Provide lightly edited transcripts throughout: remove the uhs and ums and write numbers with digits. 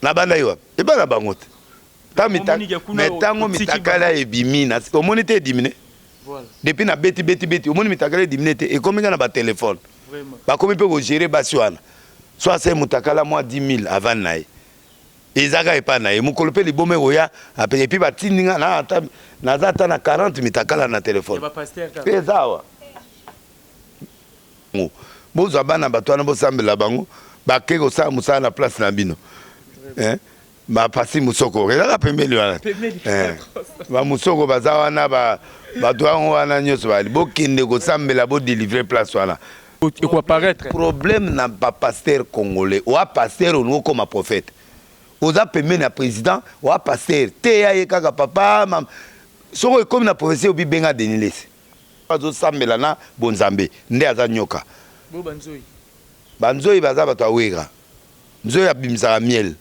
Nabandaki wapi? Epai na bango te. Mais ntango mitakala ebimi, omoni te edimine depuis na beti beti beti, omoni mitakala edimine te, ekomi nga na batelefone, bakomi mpe kogérer basi wana. So asali mutakala mwa 10 000 avant na ye, ezaka epai na ye. Mokolo mpe liboma ekoya, et puis batindi nga, naza ata na 40 mitakala na telefone mpe eza awa. Bozwa bana bato wana, bosambela bango, bake kosala mosala na place na bino. Bapasi mosoko ezaka pembeni wana, bamusoko baza wana, bato yango wana nyonso bali. Bokende kosambela, bodélivrer place wana. Ekoapparaître. Problème na bapasteur congolais, oa pasteur, olingi okóma prophète, oza pembeni ya président, oa pasteur te, ya ye kaka papa. Soki ekomi na prophétie, obibenga Denis Lessie, azosambela na bonzambe nde aza nyoka. Banzoi baza bato awera. Nzoi abimisaka miel,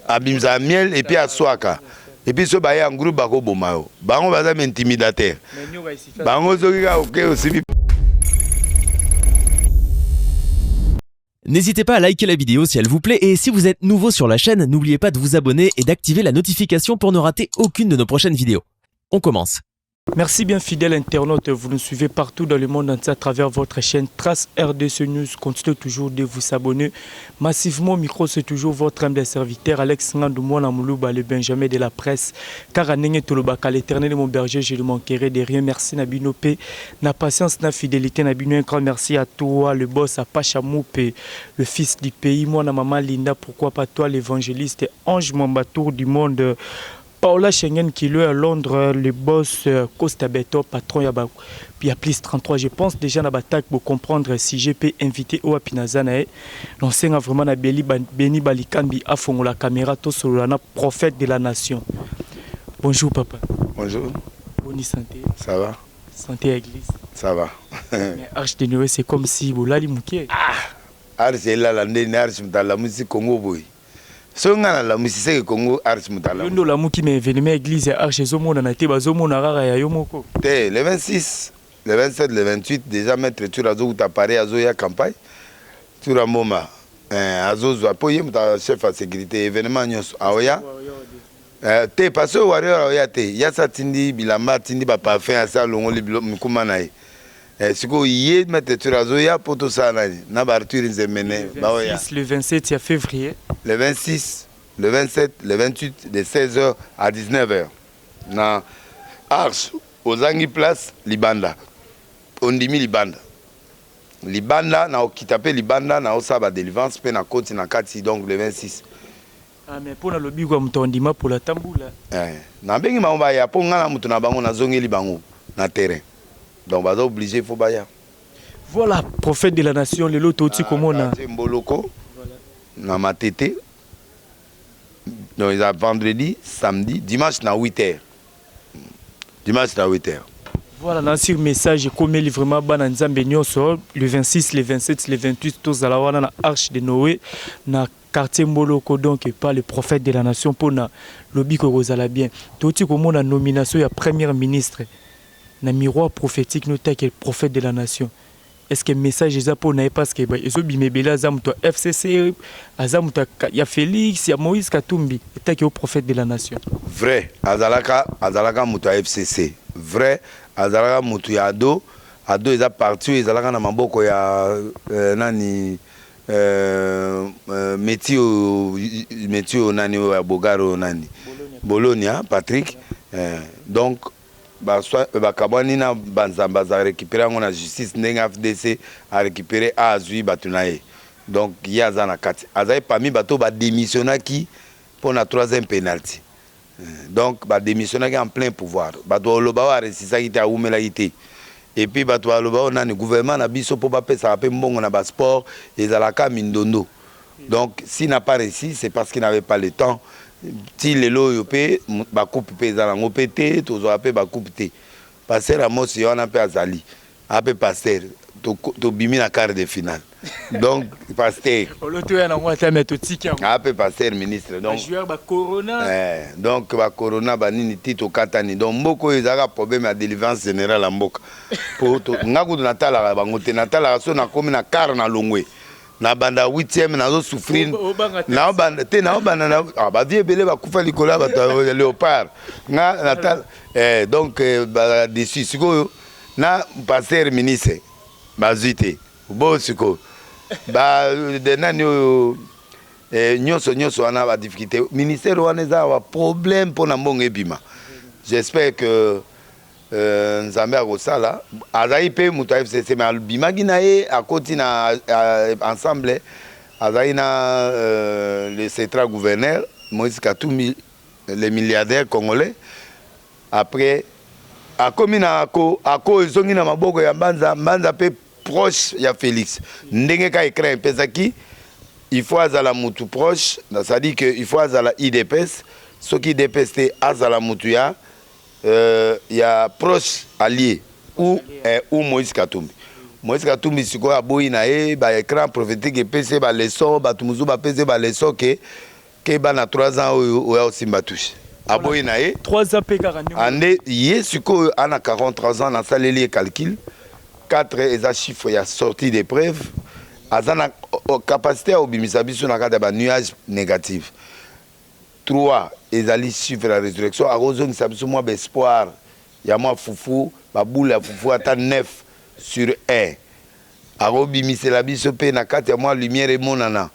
abimisaka miel et puis aswaka, et puis so baye en groupe, bakoboma yo. Bango baza baintimidateur. Bango soki kaka oke osibi. N'hésitez pas à liker la vidéo si elle vous plaît et si vous êtes nouveau sur la chaîne, n'oubliez pas de vous abonner et d'activer la notification pour ne rater aucune de nos prochaines vidéos. On commence. Merci bien, fidèles internautes, vous nous suivez partout dans le monde entier à travers votre chaîne Trace RDC News. Continuez toujours de vous abonner massivement. Micro, c'est toujours votre humble serviteur Alex Ngandou Moulouba, le Benjamin de la presse. Car tolobaka, l'Éternel est mon berger, je ne manquerai de rien. Merci na bino pe, na patience, na fidélité, na bino. Un grand merci à toi, le boss, à Pacha Moupe, le fils du pays, moi, na maman Linda, pourquoi pas toi, l'évangéliste Ange Mwambatour du monde. Paola Schengen Kilo à Londres, le boss Costa Beto, patron ya plus 33. Je pense déjà na batak pour comprendre si j'ai pu inviter oyo naza na ye. L'enseigne vraiment na Beli Beni Balikambi a la caméra to sur la prophète de la nation. Bonjour papa. Bonjour. Bonne santé. Ça va. Santé à l'église. Ça va. Mais Arche de Noé, c'est comme si bolali muke. Ah, Arche elala ndeni? Arche mutalamusi Congo boy. Soki ngai nalamusi, seke Congo Arche moto. Yo nde olamuki, mais événement église ya Arche ezomonana te, bazomona kaka ya yo moko. Te, le 26, le 27, le 28 déjà, maître Tour azokuta Paris, azoya campagne. Tour amboma azozwa mpo ye moto chef ya sécurité, événement nyonso aoya te, parce que warrior aoya te. Yasi atindi bilamba, atindi baparfum, asi alongoli mikuma na ye. Sikoyo ye maître Tour azoya mpo tosala nani na baarthur Nzemene baoya. Le 27 ya février. Le 26, le 27, le 28, de 16h à 19h na Arche. Ozangi place libanda, ondimi libanda, libanda na okita mpe libanda na osala badélivrance mpe na koti na kati. Donc le 26. Ah, mais mpo na lobiko ya moto andima pola tambula. Nabengi bango baya mpo ngai na moto na bango nazongeli bango na terrain, donc baza obligé, faut baya. Voilà, prophète de la nation, lelo touti komona Mboloko na Matete. Donc eza vendredi, samedi, dimanche na 8 heures, dimanche na 8 heures. Voilà, na sur message ekomeli vraiment bana Nzambe nyonso, le 26, le 27, le 28, tozala wana na Arche de Noé na quartier Mboloko, donc pas le prophète de la nation, mpona lobiko ekozala bien. Touti komona nomination ya premier ministre na miroir prophétique, notake prophète de la nation. Est ce que message eza mpo na ye? Parce que ezobima ebele, aza moto ya FCC, aza moto ya Félix, ya Moïse Katumbi, etaki o prophète de la nation. Vrai, azalaka moto ya FCC, vrai. Azalaka moto ya Ado. Ado eza parti oyo ezalaka na maboko ya nani, meti oyo, meti oyo nani, oyo ya Bogaro, oyo nani, Bologna Patrick. Donc bakabwani na banzambe, aza récupéré yango na justice ndenge AFDC arécupéré, a azwi bato na ye. Donc ye aza na kati, azali parmi bato badémissionnaki mpo na troisième penalty. Donc badémissionnaki en plein pouvoir. Bato baloba oyo aresisaki te, awumelaki te. Et puis bato baloba oyo nani, gouvernement na biso, mpo bapesaka mpe mbongo na basport, ezalaka mindondo. Donc s'il n'a pas réussi, c'est parce qu'il n'avait pas le temps. Ti lelo oyo mpe bacoupe mpe eza nango mpe te, tozwaka mpe bacoupe te. Pasteur Amos ye wana mpe azali ape pasteur, tobimi na quart de finale. Donc pasteur olotoya nango ata me totiki yango. Ape pasteur ministre, donc joueur bacorona. Donc bacorona banini ti tokatani. Donc mboka oyo ezalaka problème ya délivrance générale ya mboka. Po nga kutu natalaka bango te, natalaka so nakomi na quart na longwe. Na banda 8e nazo souffrir, naobanda te, naobanda na ah, bavie ebele bakufa likolo ya bato ya léopard. Nga nata eh, donc eh, badessus sikoyo na pasteur ministre bazwi te. Bo sikoyo ba de nani oyo eh, nyonso nyonso wana badifficulté, ministère wana eza ba problème mpo na mbongo ebima. J'espère que Nzambe akosala. Azali mpe moto ya FCC, mais abimaki na ye, akoti na ensemble, azali na le central gouverneur Moïse Katumbi, le milliardaire congolais. Après akomi na ako ako ezongi na maboko ya Mbanza. Mbanza mpe proche ya Félix, ndenge ka écran epesaki, il faut azala mutu proche, c'est-à-dire que il faut azala UDPS. Soki UDPS te, azala mutu ya proche allié ou Moïse Katumbi. Moïse Katumbi sikoyo aboyi na ye. Baécran prophétique epesi ye baleçon, bato mosusu bapesi ye baleçon ke bana 3 ans oyo oya osimba touche, aboyi na ye. 3 ans mpe kaka ndenge. Ande ye sikoyo ana 43 ans. Nasaleli ye calcul: 4 eza chiffre ya sortie d'épreuve. Aza na capacité ya kobimisa biso na kati ya banuage négative. 3 ezali chiffre ya résurrection, akozongisa biso mwa baespoir ya mwa fufu, babule ya fufu ata 9 sur 1. Akobimisela biso mpe na kati ya mwa lumière emonana.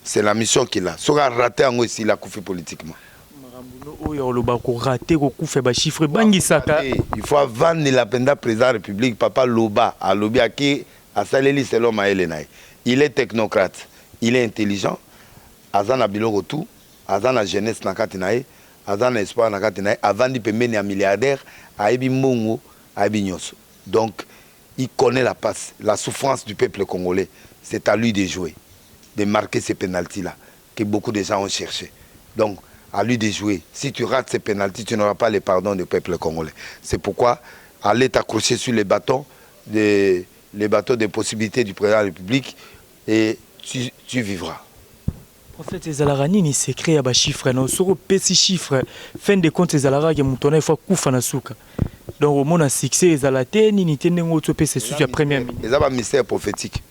C'est la mission qu'il a. Soki arate yango, esili, akufi politiquement. Makambo oyo oloba, korate, kokufa, bachiffre ebangisaka. Il faut avandela mpenza président ya République. Papa loba, alobi ake asaleli selon mayele na ye. Il est technocrate, il est intelligent, aza na biloko tout, aza na jeunesse na kati na ye, aza na espoir na kati na ye. Avandi pembeni ya milliardaire, ayebi mbongo, ayebi nyonso. Donc il connaît la passe, la souffrance du peuple congolais. C'est à lui de jouer, de marquer ces pénaltys là que beaucoup de gens ont cherché. Donc à lui de jouer. Si tu rates ces pénaltys, tu n'auras pas le pardon du peuple congolais. C'est pourquoi aller t'accrocher sur les bâtons de possibilités du président de la République et tu vivras. Prophète, ezalaka nini secret ya bachiffre na soki opesi chiffre, fin de compte ezalaka ke moto wana ifo akufa na suka? Donc omona succès ezala te, nini te, ndenge oti opesa esusu ya première minute. Eza bamystère prophétique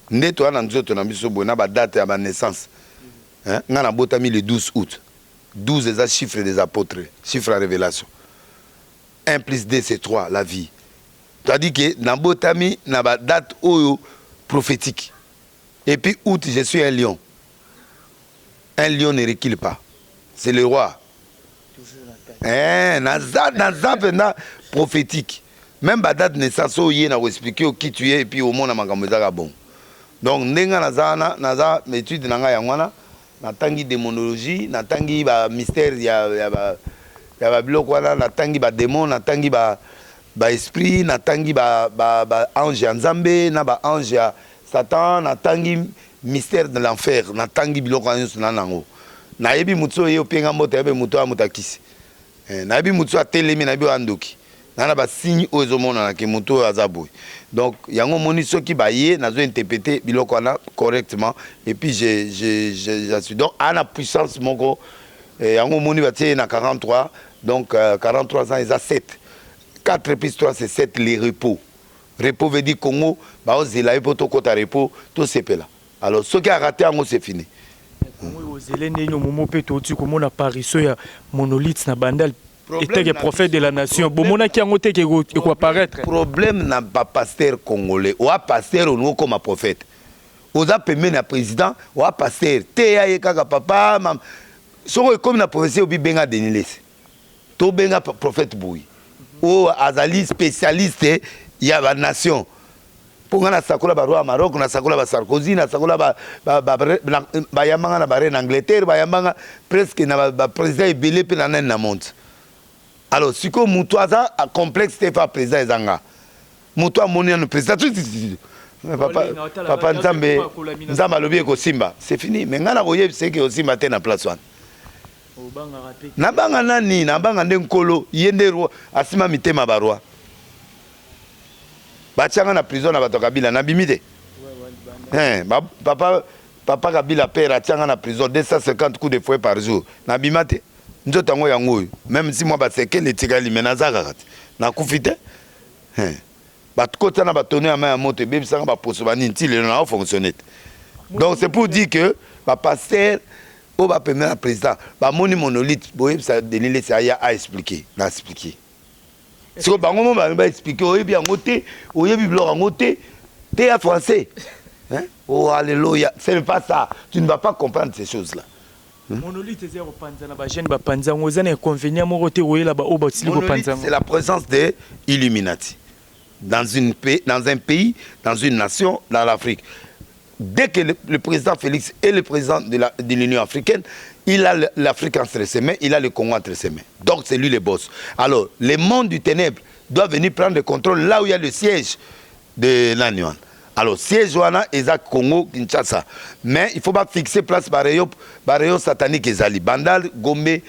nde toya na nzoto na biso boye na badate ya banaissance. Nga nabotami le 12 août. 12 eza chiffre des apôtres, chiffre ya révélation. 1 plus 2, c'est 3, la vie. C'est-à-dire que nabotami na badate oyo prophétique. Et puis août, je suis un lion. Un lion ne recule pas, c'est le roi. Eh, naza mpenza prophétique. Même badate naissance oyo ye na koexplike yo qui tu es et puis omona makambo ezaka bon. Donc ndenge naza wana, naza étude na ngai yango wana. Natangi démonologie, natangi bamystère ya babiloko wana, natangi badémon, natangi baesprit, natangi baange ba ya Nzambe na baange ya Satan, natangi mystère de l'enfer, natangi biloko wana nyonso. Na nango nayebi motu oyo ye openga mboto, nayebi motu oyo moto akisi, nayebi motu oyo atelemi, nayebi oyo andoki na na basigne oyo ezomonana ke motu oyo aza boye. Donc yango omoni, soki baye, nazo interpréter biloko wana correctement et puis je suis donc ana puissance moko. Yango omoni batie ye na 43. Donc 43 ans eza 7. 4 plus 3, c'est 7, les repos. Repos veut dire Congo baozela ye mpo tokɔta repos, tosepela. Alors soki arate yango, c'est fini. Ozele ndenge omomo mpe touti komona apparition ya monolithe na Bandal eteke prophète de la nation, bomonaki yango te ke ekoapparaître. Problème na bapasteur congolais, oa pasteur, olingi okóma prophète, oza pembeni ya président, oa pasteur teya ye kaka papa mama. Soki ekomi na prophétie, obi benga Denis Lesi, tobenga prophète boyi oyo azali spécialiste ya banation. Mpo nga nasakola baroi ya Maroc, nasakola baSarkozy, nasakola, bayambanga na bareine Angleterre, bayambanga presque na baprésident ebele mpe na nani na monde. Alors sikoyo moto aza complexe te fa président eza nga. Moto amoni nano président, papa, papa, Nzambe, Nzambe alobi ekosimba, c'est fini. Mais ngai nakoyebisa eke osimba te na place wana. Nabanga nani? Nabanga nde Nkolo. Ye nde roi, asima mitema baroi. Batianga na prison na bato ya Kabila, nabimi te. Papa, papa Kabila père atianga na prison, 250 coups de fouet par jour, nabima te. Nzoto yango yango oyo, même si mwa basekele etikali, me naza kaka te, nakufi te. Bakota na batono ya mai ya moto, ebebisanga baposo banini, ti lelo nao fonctionne te. Donc c'est pour dire que bapasteur oyo bapemela na président bamoni monolithe, boyebisa Denis Lesi aya aexpliquer na expliquer. Siko bango mo bango baexpliquer, oyebi yango te, oyebi biloko yango te te ya français, hein? Oh alléluia, ce n'est pas ça, tu ne vas pas comprendre ces choses là. Monolithe eza ya kopanza na bajeune, bapanza yango, eza na inconvénient moko te koyela baoyo basili kopanza yango. C'est la présence de Illuminati dans un pays, dans une nation, dans l'Afrique. Dès que le président Félix est le président de l'Union africaine, il a l'Afrique entre ses mains, il a le Congo entre ses mains. Donc c'est lui le boss. Alors, le monde du ténèbre doit venir prendre le contrôle là où il y a le siège de nani wana. Alors, siège wana eza Congo Kinshasa. Mais il faut pas fixer place barayon, barayon satanique ezali. Bandal, Gombe,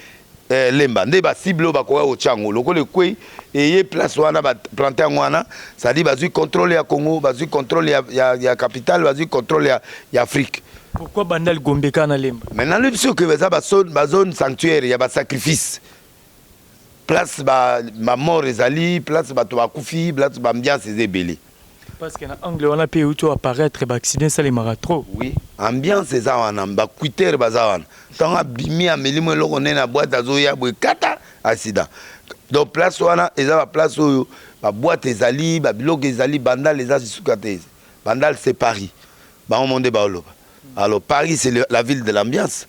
Lemba nde bacible oyo bakoka kotya yango lokola ekwei eye place wana, baplante yango wana, c'est-à-dire bazwi contrôle ya Congo, bazwi contrôle ya capitale, bazwi contrôle ya Afrique. Pourquoi Bandal, Gombe kaka na Lemba? Maintenant, lobi soki eza bazone sanctuaire ya basacrifice, place bamort ezali, place bato bakufi, place baambiance eza ebele. Parce que na angle wana mpe euti apparaître baaccident esalemaka trop. Oui, ambiance eza wana, bacuitere baza wana. Ntango abimi, ameli mo eloko nene na boîte, azoya boye, kata accident. Donc place wana eza baplace oyo baboîte ezali, babiloko ezali. Bandal eza suka te. Bandal, c'est Paris, bango mo nde baoloba. Alors Paris, c'est la ville de l'ambiance,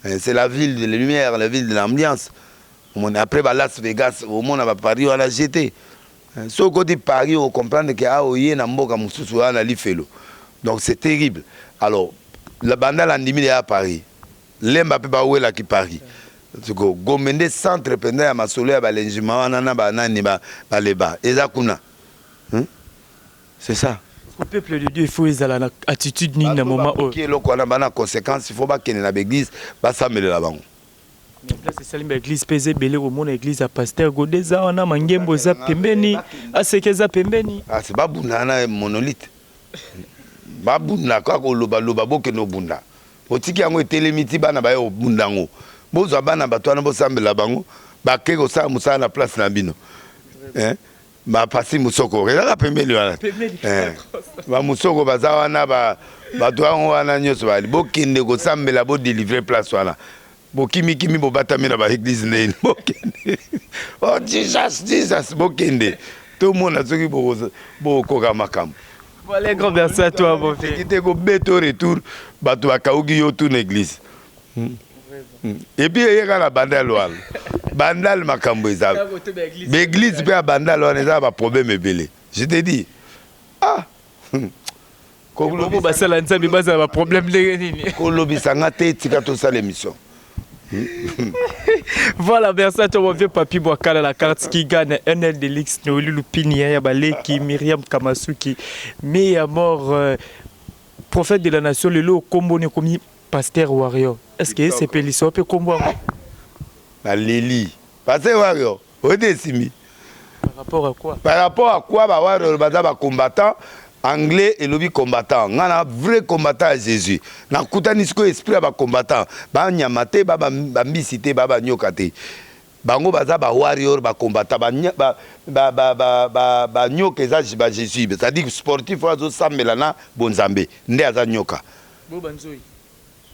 c'est la ville de la lumière, la ville de l'ambiance. Omoni après ba Las Vegas, omona baparis wana gt. Soki okoti Paris, ocomprendre ke a oye na mboka mosusu wana lifelo. Donc c'est terrible. Alors la Bandal andimi ya Paris, Lemba mpe bawelaki Paris. Siko Gombe nde centre mpenza ya masolo ya balengima wana na banani baleba eza kuna. C'est ça. Au peuple de Dieu, il faut ezala na attitude nini na moment oyo? Eloko wana bana conséquence, il faut bakende na baeglise, basambelela bango. Place esali baeglise mpe eza ebele. Komona église ya pasteur Gode eza wana, Mangembo eza pembeni, Aseke eza pembeni. Asi babunda na monolithe, babunda kaka kolobaloba. Bokende obunda, otiki yango etelemi ti bana baye kobunda yango. Bozwa bana bato wana, bosambela bango, bake kosala mosala na place na bino. Bapasi mosoko ezaka pembeni wana, bamosoko baza wana, bato yango wana nyonso bali. Bokende kosambela, bodélivrer place wana. Bokimikimi, bobatami na baeglise ndeni. Bokende, oh Jesus, Jesus, bokende tomona soki bokoka makambo. Voilà, grand merci à toi, mon frère. Te kobeta retour, bato bakauki yo tuna église. Et puis eyeka na Bandal wana, Bandal makambo eza, baeglise mpe ya Bandal wana eza na baproblème ebele, je te dis, ah. Bongo basala Nzambe bazala baproblème ndenge nini? Kolobisanga te, tika tosala émission. Voilà, merci à toi, mon vieux Papi Boakala, la carte qui gagne NL Delix, Noélie Lupini, ya Baleki, Myriam Kamasuki, mais à mort, prophète de la nation, lelo, kombo komi pasteur warrior. Est-ce que c'est Pélisso, pe kombo? Naleli pasteur warrior oyo te esimbi. Par rapport à quoi? Par rapport à quoi? Bawarrior baza bacombattant, anglais elobi combattant. Nga na vrai combattant ya Jésus, nakutani sikoyo esprit ya bacombattant, banyama te, bambisi te, banyoka te. Bango baza bawarrior, bacombattant. Banyoka eza baJésus, c'est-à-dire sportif oyo azosambela na bonzambe nde aza nyoka.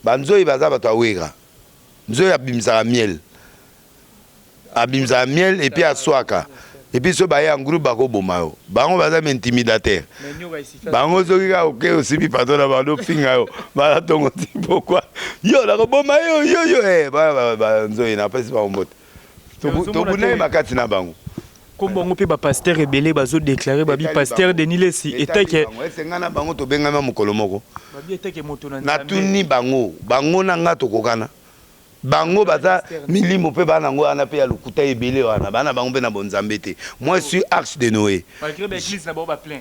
Banzoi baza bato awera. Nzoi abimisaka miel, abimisaka miel et puis aswaka, et puis so baye en groupe bakoboma yo. Bango baza baintimidateur. Bango soki kaka oke osimbi patron na bango, ofinga yo, bala tongo ti pokwa yo nakoboma yo yo yo. Banzoi napesi bango mbote, tobundaki makati na bango. Kombo yango mpe bapasteur ebele bazodéclarer, babi pasteur Denis Lesi etake. Ese ngai na bango tobengami mokolo moko. Babi etake moto na Natuni bango, bango na nga tokokana. Bango baza milimo mpe bana yango wana mpe ya lokuta ebele wana, bana bango mpe na bonzambe te. Moi, je suis arche de Noé. Malgré baeglise na bango baplein.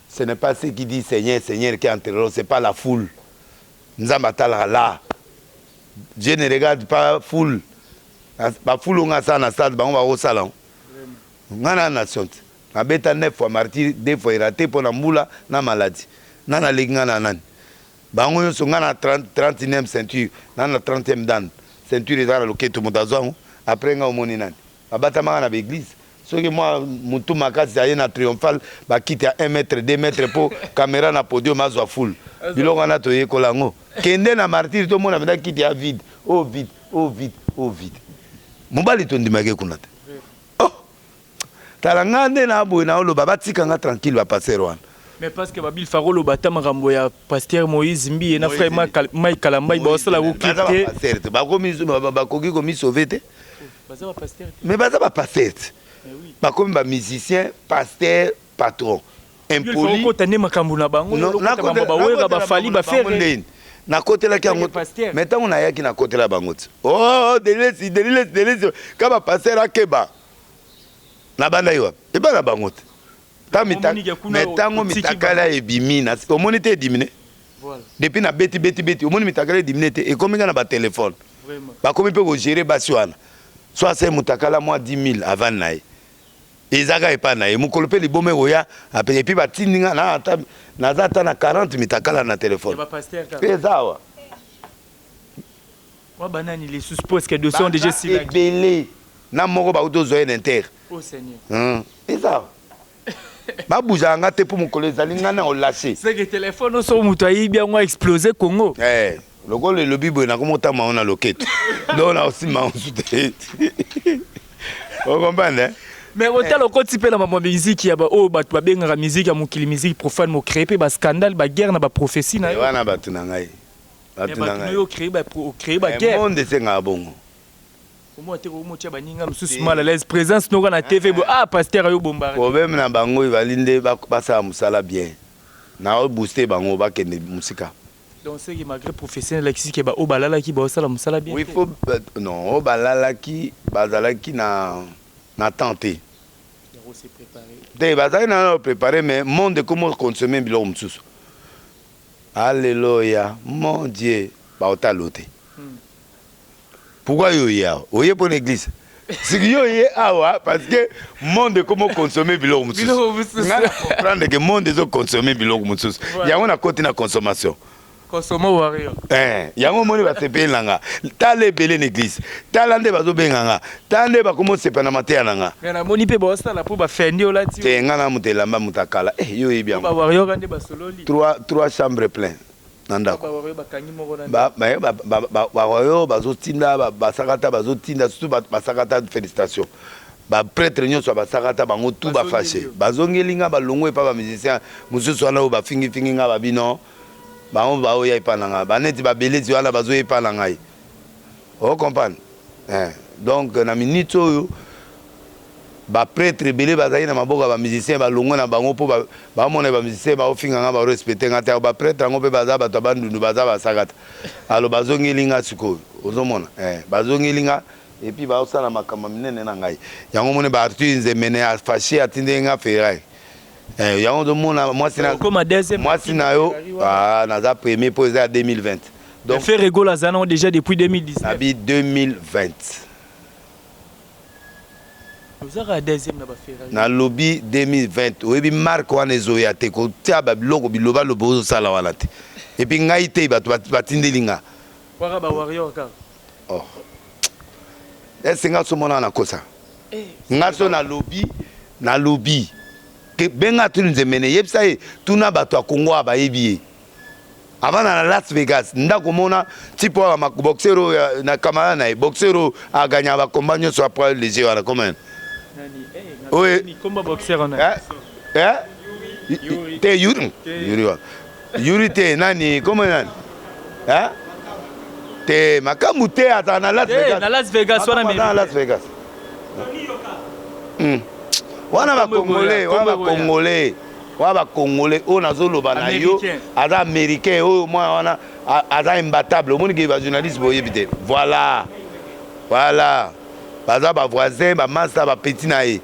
Ce n'est pas ceux qui disent Seigneur, Seigneur qui entreront, c'est pas la foule. Nzambe atalaka là, Dieu ne regarde pas foule. Bafoule onga asala na stade, bango bakosala nga na nation te. Nabeta 9 fois martyr, deux fois eraté mpo na mbula na maladie nga naleki nga na nani bango nyonso. Nga na 31e ceinture, na na 30e dan ceinture eza na loketo. Moto azwa yango après nga, omoni nani babatamaka na baeglise. Soki mwa mutu makasi aye na triomphal, bakiti ya 1 mètre, 2 mètre mpo caméra na podium azwa foule. Biloko wana toyekola yango. Kende na Martyr, tomona mpenza kiti ya vide, oyo vide, oyo vide, oyo vide. Mobali tondimaki kuna te. Oh, tala nga nde na boye naoloba, batika nga tranquille, bapasteur wana. Mais parce que babil faro loba ata makambo ya pasteur Moïse Mbiye na frère Mike Kalambay, baosala ko clip te. Pasteur te, bakomi bakoki komisauver te. Baza bapasteur te. Mais baza bapasteur te, bakomi bamusicien, pasteur, patron impoli. Okota nde makambo na bango, makambo bawera, bafali, bafere. Ndeni nakotelaki yango? Mais ntango nayaki, nakotela bango ti oh, delesi, delilesi, delesi ka bapasteur akeba na banda ye wapi, eba na bango te. Mais ntango mitakala ebimi, omoni te edimine depuis na beti beti beti, omoni mitakala edimine te, ekomi nga na batelefone, bakomi mpe kogérer basi wana. So asali mutakala mwa 10 000 avant na ye, ezaka epai na ye mokolo mpe liboma ekoya. Et puis batindi nga, naza ata na 40 mitakala na telefone mpe eza awa. Banani lisusu? Parce que dossier déjà ebele na moko bauti ozwa ye na inter eza awa, babuzaka nga te mpo mokolo ezali nga na olâcher. Seke telefone oso moto ayibi yango, explose Congo. Eh, lokola elobi boye, nakomotama ngo na loketo, donc na osima mosu te, ocomprendre? Mais otala, okoti mpe na mambo ya miziki ya oyo bato babengaka miziki ya mokili, miziki profane, mocréer mpe bascandale, baguerre na baprophétie na yo. Wana bato na ngai, bato na ngai, ocréer baguerre. Monde esengaka bongo. Omona te komotia baninga mosusu mal à l'aise, présence noka na TV bo, ah, pasteur ayo bombarde. Problème na bango ezali nde basala mosala bien, na obooste bango, bakende mosika. Donc c'est que malgré professionnel elakisi ke baoyo balalaki baosala mosala bien. Oui, faut, non, oyo balalaki bazalaki na temps te. Te, bazalaki na préparé, mais monde ekomi consommer biloko mosusu. Alleluya, mon Dieu, baotalo te. Pourquoi yo oye awa? Oye mpo na église? Siki yo oye awa parce que monde ekomi oconsommer biloko mosusu. Nga na comprendre ke monde ezoconsommer biloko mosusu, yango nakoti na consommation. Consomo warrior. Eh, yango omoni basepeli na nga. Tala ebele na église, tala nde bazobenga nga, tala nde bakomi osepa na mateya na nga. Mais namoni mpe baosala mpo bafendi olati. Te, nga na moto elamba, moto akala. Eh, yo oyebi yango. Bawarrior nde basololi. Trois chambre plein na ndako. Baoyo bazotinda basakata, bazotinda surtout basakata, félicitation. Baprêtre nyonso ya basakata, bango tu bafâcher, bazongeli nga, balongo epa bamusicien mosusu wana oyo bafingifingi nga, babino bango baoya epa na ngai, baneti babelezi wana bazoya epa na ngai, ocomprendre? Eh, donc na minute oyo baprêtre ebele bazali na maboko ya bamusicien, balongwe na bango mpo bamona bamusicien baofinga nga, barespecte nga te. Baprêtre yango mpe baza bato ya Bandundu, baza basakata. Alo bazongeli nga sikoyo, ozomona, eh, bazongeli nga et puis baosala makambo minene na ngai. Yango moni baarthur Nzemene afâcher, atindeli nga Ferrari. Eh, yango ozomona mwasi na yo. Ah, naza premier mpo eza ya 2020. Donc Ferre Gola aza nango déjà depuis 2019. Nabi 2020. Ozaka deuxième na baferrari. Nalobi 2020. Oyebi marque wana ezoya te, kotia babiloko bilobaloba ozosala wana te. Et puis ngai te, bato batindeli nga. Waka bawarrior kaka. Oh. Ese nga so mona nakosa nga so nalobi, nalobi ke benga tuni Nzemene, yebisa ye, tuna bato ya Kongo awa bayebi ye. Avanda na Las Vegas, ndako mona type oyo boxeur oyo na camarade na ye boxeur oyo aganyaka bakomba nyonso ya poids léger wana, comment oyo te, Yuri, Yuri wana, Yuri te, nani, comment, nani te, makambo te, azala na Las Vegas. Na Las Vegas wana. Na Las Vegas wana, bacongolais wana, bacongolais wana, bacongolais oyo nazoloba na yo aza américain. Oyo mwana wana aza imbattable. Omoni ke bajournaliste boyebi te. Voilà, voilà, baza bavoisin, bamasta, bapeti na ye.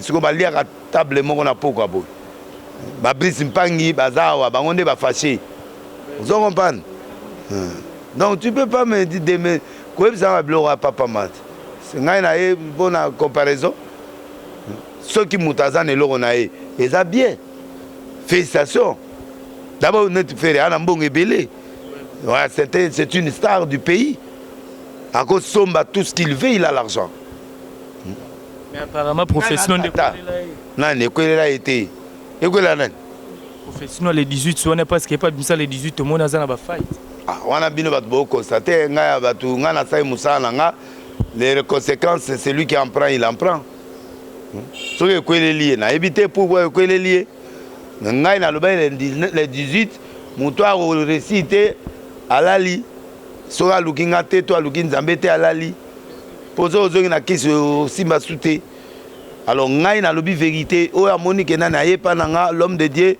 Sikoyo baliaka table moko na pokwa boye. Babrice Mpangi baza awa, bango nde bafâcher, ozo comprendre? Donc tu peux pas me dire koyebisanga biloko ya papa mate ngai na ye mpona comparaison. Soki moto aza na eloko na ye, eza bien, félicitation. D'abord neti Ferre ana mbongo ebele. Ouais, c'est une star du pays, akosomba tout ce qu'il veut, il a l'argent. Mais apparemment prophétie no nde nani ekwelela ye te, ekwelela nani? Prophétie no le 18 wana, parce que epa bimisa le 18, tomoni aza na bafight. Ah, wana bino bato boconstate. Ngai ya bato, ngai nasali mosala na nga. Les conséquences, c'est lui qui en prend, il en prend. Soki ekweleli ye, nayebi te pourquoi ekweleli ye. Ngai nalobaki le 18, moto akoréussir te, alali. Soki aluki nga te to aluki Nzambe te, alali, mpo soki ozongi na kisi, osimba su te. Alors ngai nalobi vérité. Oyo amoni ke nani ayepa na nga, l'homme de Dieu,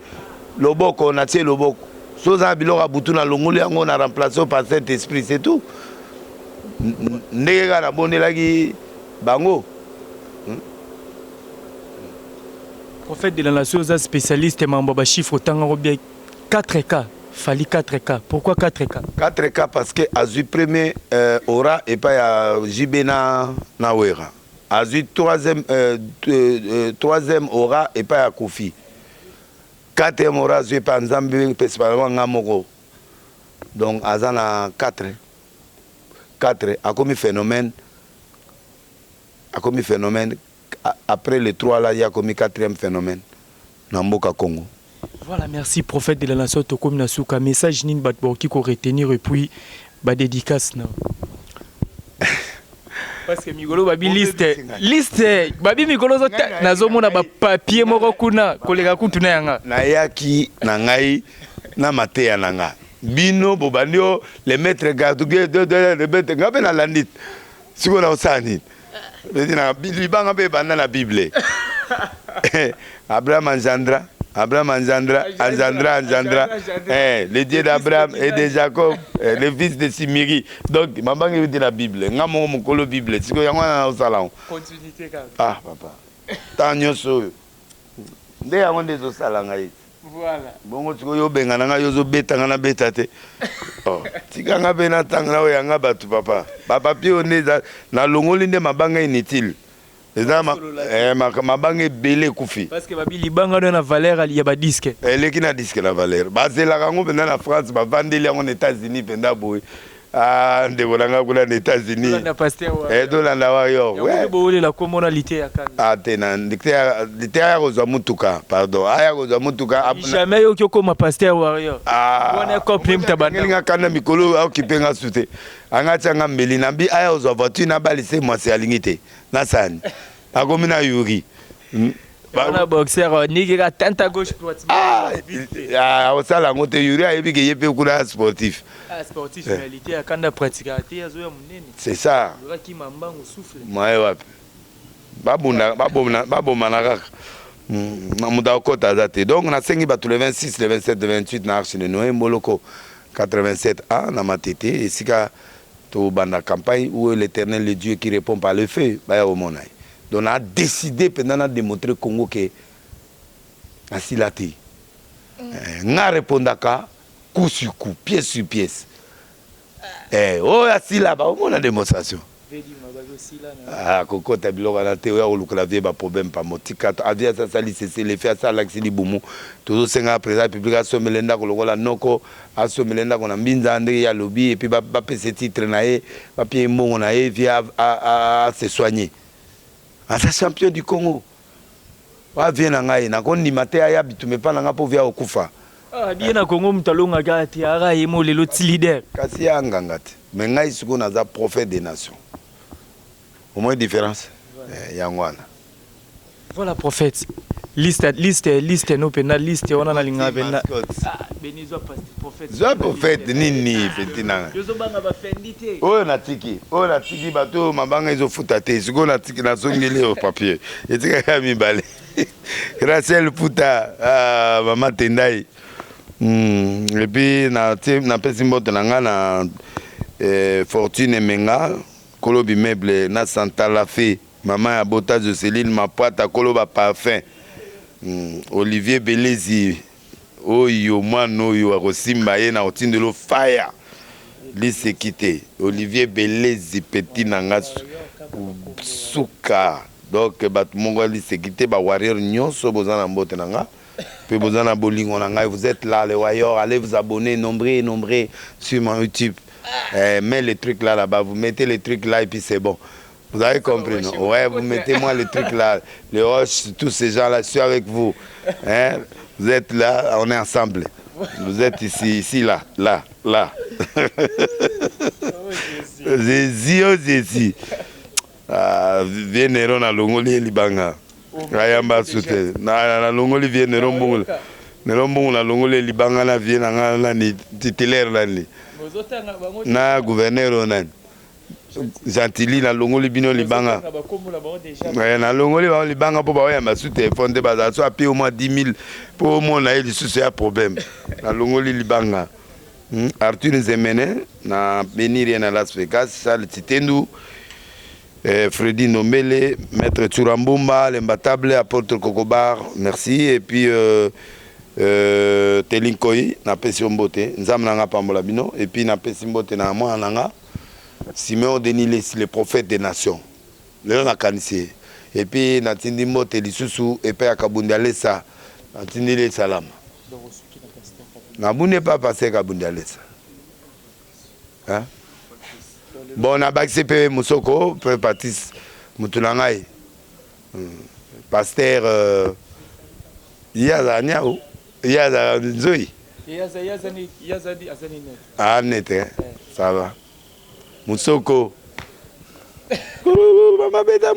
loboko natie loboko. So oza na biloko ya butu, nalongoli yango, na remplace par Saint Esprit, c'est tout. Ndenge kaka nabondelaki bango. Prophète de la nation, oza spécialiste mambo ya bachiffre, otangango bien. 4K, Fally 4K, pourquoi 4K? 4K parce que azwi premier aura epai ya JB na Wera, azwi troisième aura epai ya Kofi, quatrième aura azwi epai ya Nzambe, principalement nga moko. Donc aza na 4 4, akomi phénomène, akomi phénomène. Après les trois là, ye akomi quatrième phénomène na mboka Congo. Voilà, merci prophète de la nation. Tokomi na suka. Message nini bato bakoki koretenir et puis badédicace na? Parce que mikolo babi liste, babi mikolo nazomona bapapier moko kuna koleka kutu na yanga. Nayaki na ngai na mateya na nga. Bino bobandi o le maître garde, le maître, nga mpe nalandi. Sikoyo naosala nini? Libanga mpe ebanda na Bible: Abraham engendra, Abraham engendra, engendra, engendra, eh, le Dieu d'Abraham et de Jacob, eh, le fils de Simiri. Donc mabanga euti na Bible. Nga moko mokolo Bible. Sikoyo yango wana naosala yango. Ah papa, ntango nyonso oyo nde yango nde ezosala ngai. Bongo sikoyo obenga na ngai, ozobeta ngai, nabeta te. Oh, tika nga mpe natanga na oyo yanga bato. Papa, bapapier oyo nde eza, nalongoli nde mabanga inutile. Eza mabanga ebele ekufi. Parce que babi libanga no na valeur ya badisque. Eleki na disque na valeur. Bazelaka yango mpenza na France, bavandeli yango na États-Unis mpenza boye. Ah, ndeko na nga kuna na États-Unis, tolanda warrior. Bowelela komona lite ya kanda. Ah te, na lite aya kozwa mutuka, pardon, aya kozwa mutuka. Jamais yoki okoma pasteur warrior wana cope. Mutabangelinga kanda mikolo, aokipe nga su te. Anga tianga mbeli na mbi, aya kozwa voiture na balise. Mwasi alingi te, nasani akomi na yuri. Wana boxer niki ka tanta gauche droite. Ah, osala yango te. Yuri ayebi ke ye mpe kuna sportif. Ah, sportif, réalité akanda pratique te, azoya monene. C'est ça. Yoraki mambango souffle. Maye wapi, babomana kaka, moto akota aza te. Donc nasengi bato le 26, le 27, le 28 na Arche de Noé, Mboloko 87 a na Matete, esika tobanda campagne où l'Éternel, le Dieu qui répond par le feu, baya komona ye. Donc na décidé mpenza na démontrer Congo ke nasila te. Nga répondaka coup sur coup, pièce sur pièce. Oyo asila, baomona démonstration. Kokota biloko wana te. Oya kolukela vie baproblème pamo, tika avie. Asasali sese lefe, asalakisi libumu. Tozosenga président République asomele ndako lokola noko, asomele ndako na Mbinza ndenge ye alobi, et puis bapesa titre na ye, bapie mbongo na ye, vie ase soigner. Aza champion du Congo, avie na ngai, nakondima te aya bitumba epa na ngai mpo vie akokufa. Bie na Congo, moto alongaka te, aka ye mo lelo ti leader. Kasi ye anganga te, mais ngai sikoyo naza prophète des nations. Au moins différence yango wana. Voilà, prophète, liste, liste, liste no mpenza, liste wana nalingaka mpenza. Zwa prophète nini peti nanga oyo natiki, oyo natiki bato oyo mabanga ezofuta te. Sikoyo natiki, nazongeli oyo papier etikaka mibale. Rachel Puta, ah, mama Tendai. Et puis napesi mbote na nga na Fortune Emenga, kolobi meuble na Santala Fe, mama ya bota Joseline Mapwata, koloba parfum. Olivier Belezi oyo, mwana oyo akosimba ye na kotindelo faya liseki te. Olivier Belezi, petit na nga suka. Donc bato moko ya liseki te, bawarrior nyonso boza na mbote na nga mpe boza na bolingo na ngai. Vous êtes là, les warriors, allez vous abonner nombreux, nombreux sur mon YouTube. Mets les trucs là, là-bas, vous mettez les trucs là et puis c'est bon. Vous avez compris, non? Ouais, vous mettez-moi le truc là, les roches, tous ces gens-là, je suis avec vous. Hein? Vous êtes là, on est ensemble. Vous êtes ici, ici, là, là, là. Jésus, oh Jésus. Ah, vieux Nero nalongoli ye libanga. Ayamba sute. Nalongoli vieux Nero mbongo. Nero mbongo nalongoli ye libanga na vieux na nga nani titulaire nani. Na gouverneur oyo nani. Gentili nalongoli bino libanga. Nalongoli bango libanga mpo baoyamba su telefone te, bazala so apie au moins 10 000 mpo omona ye lisusu ya problème. Nalongoli libanga. Arthur Nzemene na benir ye na Las Vegas, Charles Titendu, Freddy Ndombele, Maître Tsura Mbumba, l'imbattable Apôtre Kokobar, merci. Et puis Telinkoy, napesi yo mbote, Nzambe na nga pambola bino. Et puis napesi mbote na mwana na nga Simeon Denis Lessi, le prophète des nations. Lelo nakanisi ye. Et puis natindi mbote lisusu epai ya Kabundi Alesa, natindi ye salama. Nabundi epai ya pasteur Kabundi Alesa. Hein? Bon, nabakisi mpe Mosoko, mpe Patrice, motu na ngai. Pasteur ye azala niau, ye azala nzoi. Ah, nete, ça va. Mosoko. Mama beta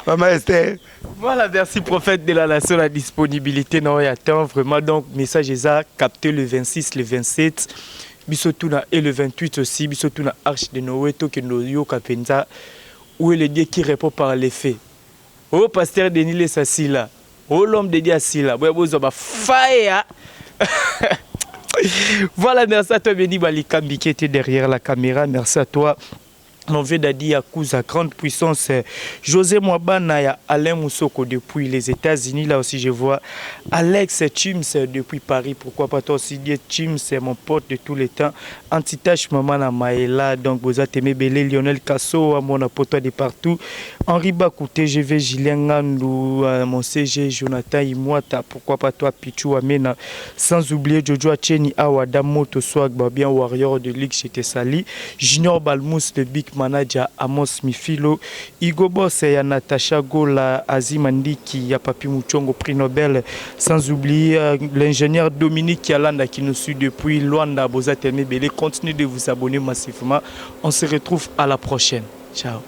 Mama Esther. Voilà, merci prophète de la nation, la disponibilité non ya temps vraiment. Donc message eza capté le 26, le 27, biso tuna, et le 28 aussi, biso tuna Arche de Noé, tokendo yoka penza où est le Dieu qui répond par les faits. Oh pasteur Denis Lessi Sila, oh l'homme de Dieu Sila, boya bozwa ba fire. Voilà, merci à toi Béni Balikambi qui était derrière la caméra, merci à toi mon vieux Dadi Yakuza, grande puissance, José Mwabana, ya Alain Moussoko depuis les États-Unis. Là aussi, je vois Alex Chims depuis Paris. Pourquoi pas toi aussi, Dieu Chims, c'est mon pote de tous les temps. Antitache Maman Maëla, donc Boza Temé Belé, Lionel Kasso, mon pote de partout. Henri Bakou, TGV, Julien Ngandou, mon CG, Jonathan Imouata, pourquoi pas toi, Pichou Amena. Sans oublier Jojo Acheni Awada, Moto Swag, bien Warrior de Ligue, j'étais sali. Junior Balmous, le big manager, Amos Mifilo, Igo Boss, ya Natacha Gola, Azim Andiki, ya Papi Mouchongo, prix Nobel. Sans oublier l'ingénieur Dominique Yalanda qui nous suit depuis Luanda, Boza Temé Belé. Continuez de vous abonner massivement. On se retrouve à la prochaine. Ciao.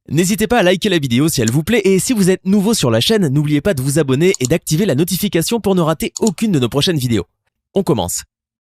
N'hésitez pas à liker la vidéo si elle vous plaît, et si vous êtes nouveau sur la chaîne, n'oubliez pas de vous abonner et d'activer la notification pour ne rater aucune de nos prochaines vidéos. On commence.